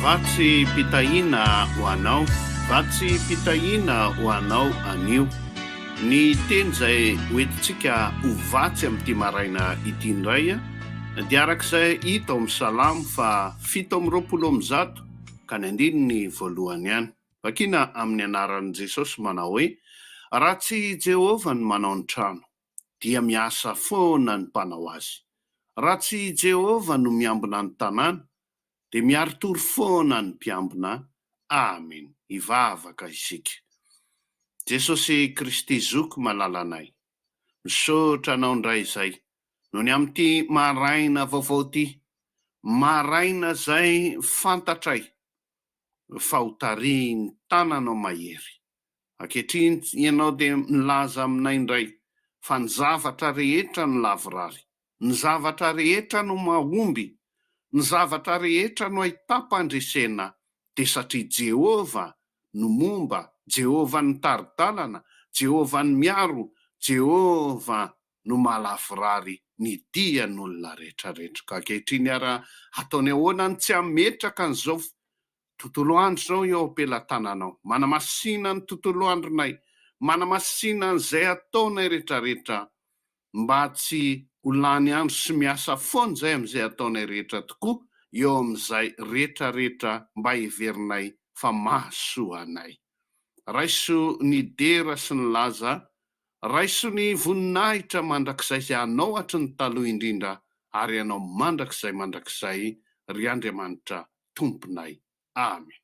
Vatsim-pitahiana ho anao, vatsim-pitahiana ho anao anio. Ny teny izay hoentintsika ho vatsy amin'ity maraina ity indray dia araka izay hita ao amin'ny Salamo faha 127 ka ny andininy voalohany ihany. Vakina amin'ny anaran'i Jesosy manao hoe, Raha tsy i Jehovah no manao ny trano, dia miasa foana ny mpanao azy. Raha tsy i Jehovah no miambina ny tanàna, dia miari-tory foana ny mpiambina. Amen. Hivavaka isika. Jesosy Kristy Zoky malalanay, misaotra Anao indray izay noho ny amin'ity maraina vaovao ity, maraina izay fantatray fa ho tarihin'ny tananao mahery. Ankehitriny Ianao dia milaza aminay indray fa ny zavatra rehetra no lavorary, ny zavatra rehetra no mahomby, ny zavatra rehetra no ahitam-pandresena, dia satria Jehovah no momba, Jehovah no mitari-dalana, Jehovah no miaro, Jehovah no mahalavorary ny dian'olona rehetrarehetra. Ka ankehitriny ary ataony ahoana no tsy hametraka an'izao tontolo andro izao eo am-pelatananao? Manamasina ny tontolo andronay, manamasina an'izay ataonay rehetrarehetra mba tsy ho lany andro sy miasa foana izay amin'izay ataonay rehetra tokoa eo amin'izay rehetrarehetra mba heverinay fa mahasoa anay. Raiso ny dera sy ny laza Raiso ny voninahitra mandrakizay izay Anao hatry ny taloha indrindra ary Anao mandrakizay mandrakizay, ry Andriamanitra Tomponay. Amen.